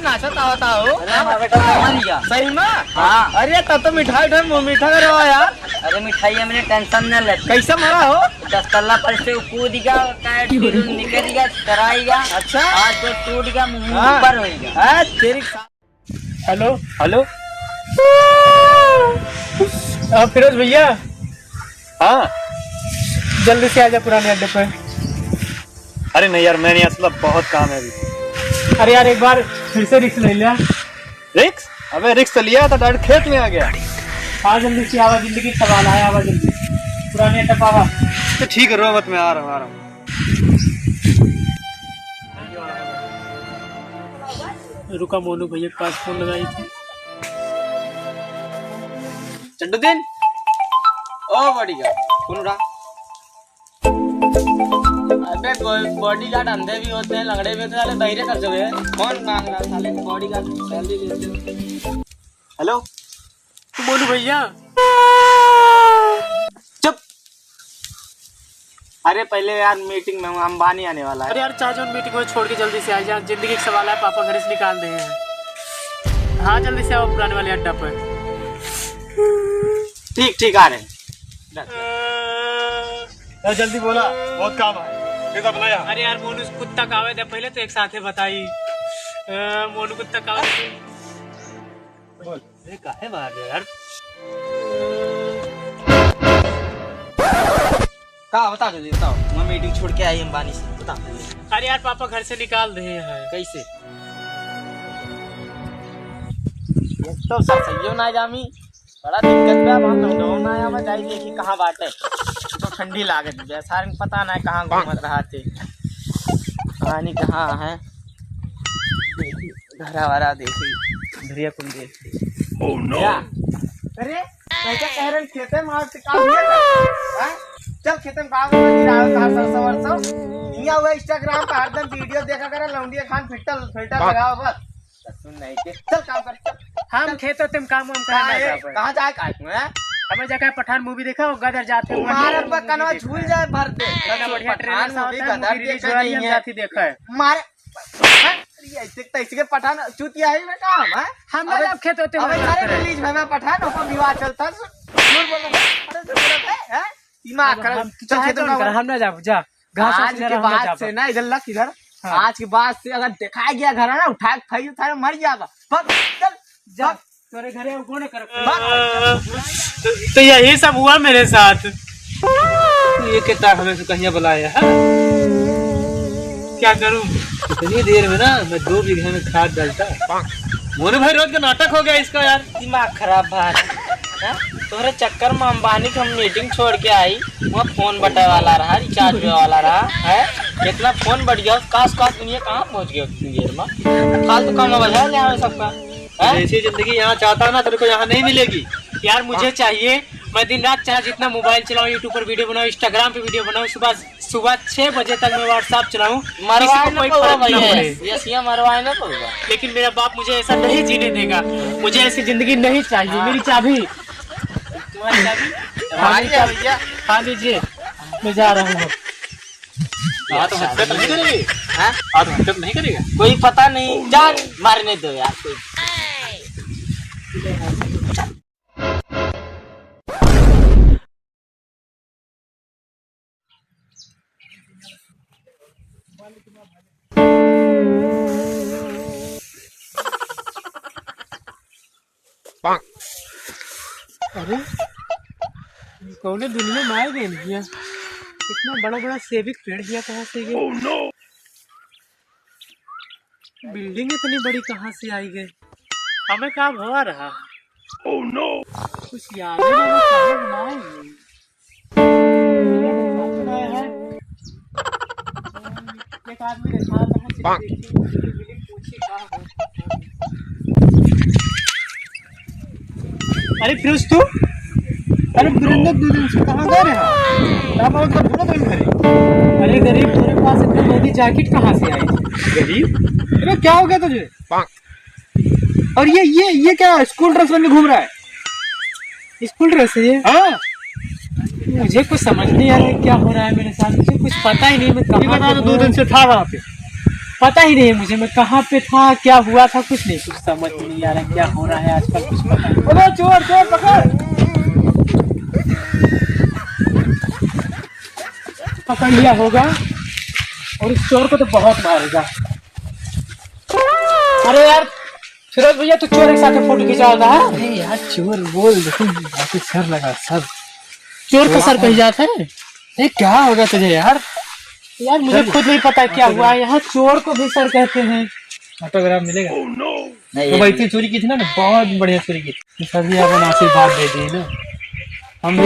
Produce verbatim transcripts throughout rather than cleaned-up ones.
नाचत आवत हो। अरे हमारा बेटा मर गया। सही में? हाँ। अरे तब तो मिठाई उठाई मुँह मीठा करो यार। अरे मिठाई हमने tension न ले। कैसे मरा हो? दस तल्ला पर से कूद गया, टायर निकल गया, चराई गया। अच्छा। आज तो टूट गया, मुँह हाँ। ऊपर हो गया। हाँ, तेरी हेलो। हेलो। आ, फिरोज भैया। हाँ। जल्दी से आ जा पुराने अड्डे पे। अरे नहीं यार, मैं नहीं, असल बहुत काम है अभी। अरे यार, एक बार फिर से रिस्क ले लिया। रिस्क? अबे रिस्क तो लिया था, डायरेक्ट खेत में आ गया। हाँ, जल्दी से आवा, जिंदगी का सवाल है, आवा जल्दी। पुराने अड्डे पे आवा। तो ठीक है, रो मत, मैं आ रहा हूँ, आ रहा हूँ। रुका, मोनू भैया के पास फोन लगाई थी। चड्डुद्दीन, ओ बॉडीगार्ड, कौन रहा? अबे बॉ-, बॉडीगार्ड अंधे भी होते हैं, लंगड़े भी होते हैं, साले बहिरे कर देवे। कौन मांग रहा साले बॉडीगार्ड सैलरी देते? हेलो, तू बोलू भैया। चुप। अरे पहले यार मीटिंग में हूँ, अंबानी आने वाला है। अरे यार चाहे जो मीटिंग हो छोड़ के जल्दी से आ जा, जिंदगी का सवाल है, पापा घर से निकाल दे हैं। हाँ जल्दी से आओ पुराने वाले अड्डा पर। ठीक ठीक आ रहे हैं। यार जल्दी बोला, बहुत काम है। ये तो अपना यार। अरे यार मोनू कुत्ता का आवे दे पहले तो एक साथे बताई। अ, मोनू कुत्ता का आवे। बोल। अरे काहे मार रहे यार? का बता दे, बताओ। मैं मीटिंग छोड़ के आई अंबानी से, बता। अरे यार पापा घर से निकाल दे हैं। कैसे? एक तो सर सही हो ना जामी, बड़ा दिक्कत बा, हम लॉकडाउन आया, मैं जाई देखी कहाँ बाटे। तो ठंडी लागत बा, सारे पता ना कहाँ घूमत रहा थे, कहाँ नहीं कहाँ है। घरा वरा देखी, घरिया कुल देखी। Oh no! क्या? अरे, कैसे कह रहे हैं, खेते में आज काम नहीं कर, हाँ? चल खेते में काम नहीं रहा है, सरसों वरसों। यहाँ हुआ Instagram पे हरदम वीडियो देखा करे, लौंडिया खान फिल्टर, फिल्टर लगाओ बस। सुन नहीं के, चल काम कर, चल। हम खेतों में काम वाम कहाँ करना है? चाहते हैं। कहाँ जाए काहे तू, हैं? हमें जाके पठान मूवी देखा, वो गदर जाते हैं, मार वहाँ पर मूवी कनवा देखा झूल है। जाए भर दे। इतना बढ़िया पठान ट्रेलर सा मूवी होता है, गदर मूवी रिलीज देखा हो रही है, नहीं हम है। जाती देखा है। मारे, हैं? अरे ऐसे तैसे के पठान चूतिया है ना काम, हैं? हम अबे, लोग खेतों में अबे काम सारे करें। रिलीज में पठान, ओपर विवाह चलता है, झूठ बोल रहे हैं। अरे झूठ बोल रहे हैं, हैं? दिमाग अब खराब। हम चल चाहे खेतों तो में कर, हम ना जाब, जा। घास वास आज के बाद से ना, इधर लग इधर। हाँ। आज के बाद से अगर देखा गया घर ना, उठा के फेंक दे, सारे मर जाबा। भाग, चल, जा। भाग। तोरे घरे वो कौन कर? भाग। तो, तो यही सब हुआ मेरे साथ। ये कहता हमें से कहीं बुलाया है? क्या करूं? इतनी देर में ना मैं दो बीघे में खाद डालता। मोनू भाई रोज का नाटक हो गया इसका यार। दिमाग खराब बा। हाँ? तोहरे चक्कर में अंबानी के हम मीटिंग छोड़ के आई, वहाँ फोन बटे वाला रहा, रिचार्ज होए वाला रहा, है? इतना फोन बढ़ गया, काश, काश, दुनिया कहाँ पहुँच गया उतनी देर में? फालतू काम में बजा ले आवे सबका, है? जैसी जिंदगी यहाँ चाहता ना, तेरे को यहाँ नहीं मिलेगी। यार, मुझे चाहिए, मैं दिन रात चाहे जितना मोबाइल चलाऊँ, YouTube पर वीडियो बनाऊँ, Instagram पे वीडियो बनाऊँ, सुबह सुबह छह बजे तक मैं WhatsApp चलाऊं, मरवाए किसी को ना कोई पौवा फर्क ना भैया, पड़े। यस, ये मरवाए ना पौवा। लेकिन मेरा बाप मुझे ऐसा नहीं जीने देगा, मुझे ऐसी जिंदगी नहीं चाहिए। हाँ। मेरी चाबी। तुम्हारी चाबी? हाँ, हमारी मेरी है चाबी। भैया। हाँ, लीजिए, मैं जा रहा हूँ अब। हाँ, तो हत्या तो नहीं करेगी? हाँ? हाँ, तो हत्या तो नहीं करेगा? कोई पता नहीं, जान मारने दो यार, कोई। अरे, ये कौने दुनिया में आ गए भैया? इतना बड़ा बड़ा सेब के पेड़ भैया कहाँ से गए? Oh no! बिल्डिंग इतनी बड़ी कहाँ से आई गई? हमें का भवा रहा? Oh no! कुछ याद ही नहीं, कहाँ हम आए हैं? एक आदमी देखा था, पूछी का हो। अरे फिरोज तू? अरे वीरेंद्र, दो दिन से कहाँ गए रहे? क्या बात कर, थोड़ा टाइम करे। अरे गरीब, तेरे पास इतनी महंगी जैकेट कहाँ से आई? गरीब? अरे क्या हो गया तुझे? और ये, ये, ये क्या स्कूल ड्रेस में घूम रहा है? स्कूल ड्रेस है ये? हाँ। मुझे कुछ समझ नहीं आ रहा है क्या हो रहा है मेरे साथ, मुझे कुछ पता ही नहीं, मैं ये कहाँ बता पे दो, दो हूँ। दिन से था वहाँ पे। पता ही नहीं है मुझे, मैं कहाँ पे था, क्या हुआ था, कुछ नहीं, कुछ समझ में नहीं आ रहा है, क्या हो रहा है आजकल, कुछ पता नहीं। अबे चोर, चोर पकड़। पकड़ लिया होगा, और इस चोर को तो बहुत मारेगा। अरे यार, फिरोज भैया, तू चोर के साथ फोटो खिंचावत है? अरे यार, चोर बोल, लेकिन बाकी सर लगा, सर। चोर का सर कहीं जाता है? ए, क्या हो गया तुझे यार? यार, मुझे चल। खुद नहीं पता क्या हुआ है। यहाँ चोर को भी सर कहते हैं। ऑटोग्राफ मिलेगा? नहीं, तो भाई, ये इतनी चोरी की थी ना, बहुत बढ़िया चोरी की थी। तो सर भी अपन आशीर्वाद दे दिए ना। हम भी,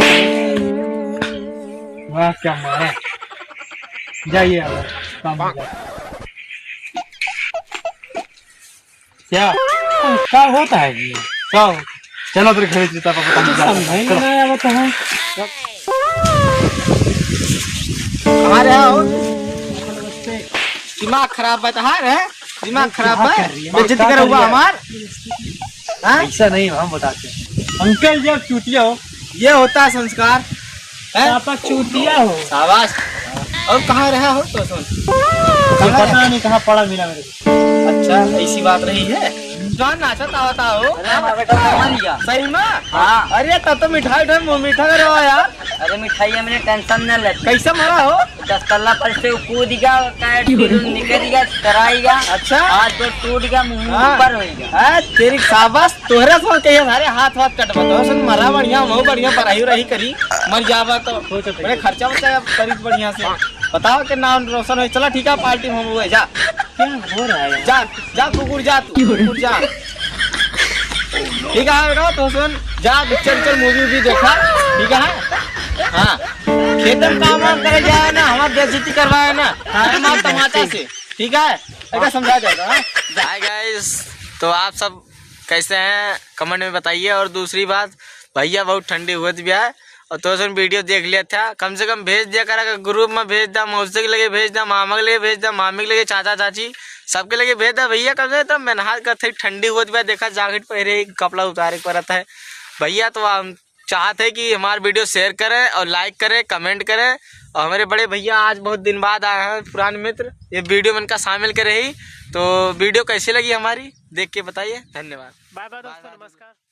वाह, क्या मारा। जाइए अब, काम हो गया। क्या? क्या होता है ये? क्या हो? चलो फिर घरे जूता पापा, हम जाते हैं। समझ में चलो। नहीं आया, बताओ। कहाँ रहा हो? दिमाग खराब बा तहार, है? दिमाग खराब बा? क्या कर रही है? बेइज्जती क्या कर रहा हुआ रही है? हमार? हाँ? ऐसा नहीं, हम बताते हैं। अंकल जी, आप चूतिया हो। ये होता है संस्कार, हैं? पापा चूतिया हो। शाबाश। और कहाँ रहा हो तो सुन? ये कहाँ पता रहा? नहीं कहाँ पड़ा मिला मेरे को। अच्छा, ऐसी बात रही है। जौन नाचत आवता हो। अरे, हमारा बेटा मर गया। सही में? हाँ। अरे, तब तो मिठाई उठाई, मुँह मीठा करो यार। अरे, मिठाई हमने टेंशन न ले। कैसे मरा हो? दस तल्ला पर से कूद गया, काहे टिलुन निकल गया, चराई गया। अच्छा। हाथ गोड़ टूट गया, मुँह हाँ। ऊपर हो गया। हाँ, तेरी शाबाश, तोहरे से कहिए सारे हाथ वाथ कटवा दो। सुन, मरा बढ़िया, मुँह बढ़िया, पढ़ाई उढ़ाई करी, मर जावा तो। हो तो सही। अरे, खर्चा वर्चा करी बढ़िया से। बताओ कि नाम रोशन हो। चला, ठीक है, पार्टी में हम हुए, जा। क्या हो रहा है? जा, जा कुकुर जा तू, कुकुर जा। ठीक है बेटा, तो सुन, जा पिक्चर उक्चर मूवी वूवी देखा, ठीक है? हाँ, खेत में काम वाम करे जाए ना, हमार बेइज्जती करवाए ना, अरे मार तमाचा से, ठीक है? ऐसा समझा जाएगा, हाँ? हाय गाइस, तो आप सब कैसे हैं कमेंट में बताइए। और दूसरी बात, भैया बहुत ठंडी हुआ भी है, और तो सुन वीडियो देख लिया था, कम से कम भेज दिया करा, ग्रुप में भेज दा, मौसी के लगे भेज दा, मामा के लगे भेज दा, मामी के लगे, चाचा चाची, सबके लगे भेज दा भैया। कम से कम मेहनत करते, ठंडी होत बा, देखा जैकेट पहरे, कपड़ा उतारे के पड़त है भैया। तो हम चाहते हैं कि हमारे वीडियो शेयर करें और लाइक करें, कमेंट करें। और हमारे बड़े भैया आज बहुत दिन बाद आए हैं, पुराने मित्र, ये वीडियो में इनका शामिल करे ही। तो वीडियो कैसी लगी हमारी, देख के बताइए। धन्यवाद। बाय बाय दोस्तों, नमस्कार।